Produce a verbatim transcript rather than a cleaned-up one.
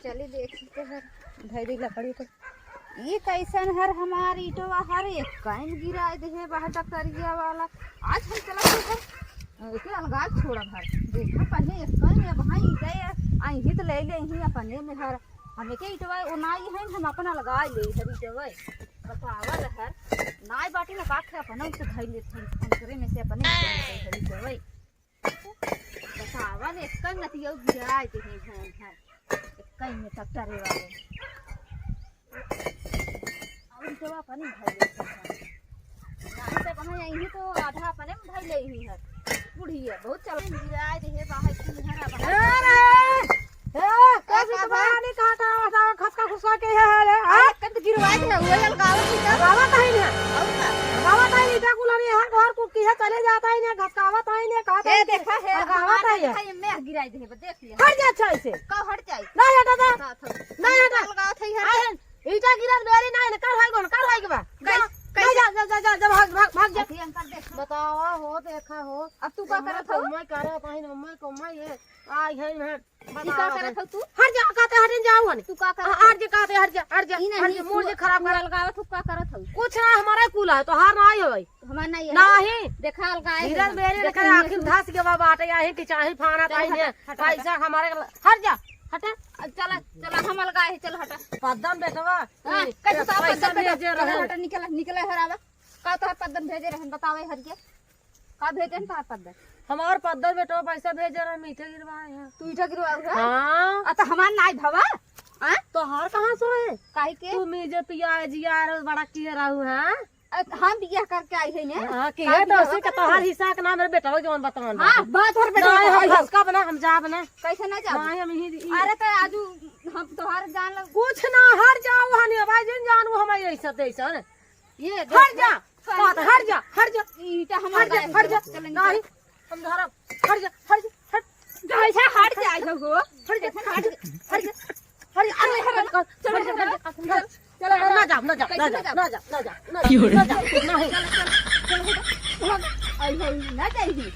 चली देखी तो हर धैरी लकड़ी तो। ई कैसन हर हमार ईटवा हर एक काइन गिराए देहे बा टकरिया वाला। आज हम चलत हई हर, एके अलगाए छोड़ब हर। देखा पहिले एक काइन में भाई गए, आई हित ले ले ही अपने में हर। हम एके ईटवा ओनाई है, हम अपना अलगाए ले हर ईटवा। बतावल हर, नाई बाटी ना बात है, अपना उसे धई ले, उनकरे में से अपने हर ईटवा। बतावा ने, एक्कन नतिया गिराए देहे हैं, हैं। एक्कन में टकटरे वाले। और तो अपने भाई लेते हैं। नाहीं तो कहाँ यहीं तो आधा अपने में भाई ले ही है। बुढ़िया बहुत चल गिराए देहे बाहर की है, बाहर। अरे! ए, का ए, का बा? नहीं कहा था, बताओ, खसका खुसका के है, है, अरे, हैं? कद गिरवाए थे, वो अलगावत ही था। अलगावत है ना। और का? अलगावत है, ईटा कुल हम यहाँ घर को किया चले जाता है ना, घसकावत है ना, कहते ए, हैं कि देखा है, अलगावत हमारे है। देखा, ये मैं गिराए थे, देख लिया। हट जा अच्छा ऐसे। का हट जाए? नहीं हटा था। हाँ, था। नहीं हटा। अलगावत है, हट। आए हैं, ईटा गिरत बेरी नहीं ना, कर होई गो, कर होई के बा। जा, कैसे? नहीं जा, जा, जा, जा, जा, भाग, भाग, भाग जा। अथी अंकल देख। बतावा हो, देखा हो। अब तू का करत हो? मैं करत है, मैं को मैं ये, आई है, मैं ई का करत हऊ तू? हट जा, कहते हट जाओ हने। तू का करत हऊ? हट जा, कहते हट जा, हट जा, ई नहीं, हट जा, तू मूड जे खराब तू कर। अलगावत हऊ, का करत हऊ? कुछ ना, हमारा कुल है, तोहार ना आई होई। हमार नहीं है। नहीं। देखा, अलगाए धीरज है। मेरे देखा, लेकर आखिर तू धस गवा बाटे, यहीं टिचाही फाना चल, ताई हटा, ने। हटा, हटा। पैसा हमारे, हट जा, हटा। चला, चला, हम अलगाए है, चल हटा। पद्दन बेटवा, हाँ, ई कैसे साफ पैसा पद्दन भेजे बेटवा? रहे। हटा, निकला, निकला हरावा। का तोहर पद्दन भेजे रहन, बतावे हरिया। का भेजन तोहर पद्दन? हमार पद्दन बेटवा पैसा भेजे रहे, मीठे गिरवाए हैं। तू ईटा गिरवाऊ है? हाँ। आ, तो हमार नाई भवा? हाँ? तोहार कहाँ से है? काहे के? तू मीजे पिया जिया रे बड़ा किए रहू, हाँ? अ, हम बियाह करके आई है ने। हाँ, कि का है तो बियाह उसे का करके? तोहार हिस्सा के नाम मेरे बेटवा के मन बतवन हाँ, बात। बात और बेटवा नहीं, का हम है। घसका बना, हम जा बना। कैसे ना जाओ? नहीं, हम यहीं, यहीं। अरे, तो आजू हम तोहार जान लो। कुछ ना, हट जाओ, हनी, भाई, जिन जानू हम ऐसा तैसा ने। ये देख, हट जा, हट जा, हट जा। ईटा हम हट जा, हट जा। चल, निकल। नहीं, हम धरब। हट जा, हट जा, हट। कैसे हट जाए हो? हट जा, हट जा, हट जा। हट जा, अरे, हट जा, हट जा, हट जा। चल, ना जा, ना जा, ना जा, ना जा, ना जा, ना जा, नहीं। चल, चल, चल, हट। आई हो, ना जाइए।